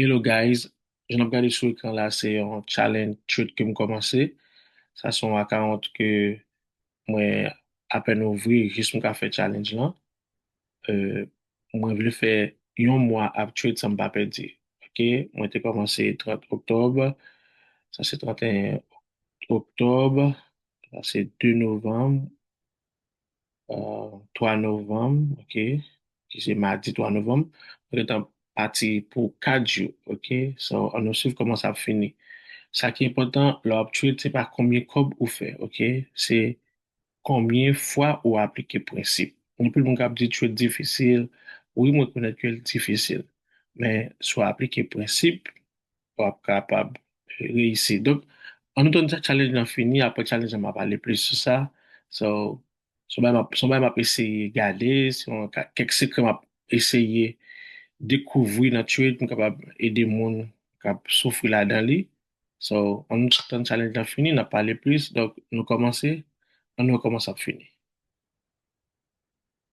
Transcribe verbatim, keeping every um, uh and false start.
Hello guys, jan n ap gade sou ekran la, se yon challenge trade ke m kòmanse. Sa se yon account ke mwen apèn ouvri, jis m ka fè challenge lan. Euh, mwen vle fè yon mwa ap trade san m pa pèdi. Ok, mwen te kòmanse trant oktòb, sa se trant et un oktòb, sa se de novanm, euh, twa novanm, ok, ki se madi twa novanm. Mwen gentan pati pou kat jou, ok. So, ann nou swiv kòman sa ap fini. Sa ki enpòtan lè w ap trade, se pa konbyen kòb ou fè, ok, se konbyen fwa ou aplike prensip. Anpil moun k ap di trade difisil, wi, mwen rekonèt ke l difisil, men si w aplike prensip, w ap kapab reyisi. Donk, ann nou tann sa challenge lan fini, apre challenge lan m ap pale plis sou sa. So, se yon bagay m ap, se yon bagay m ap eseye gade, se yon ka- kèk sekrè m ap eseye dekouvri nan trade pou m kapab ede moun k ap soufri ladan li. So, ann nou tann challenge lan fini, n ap pale plis. Donk, nou kòmanse, ann nou wè kòman sa ap fini.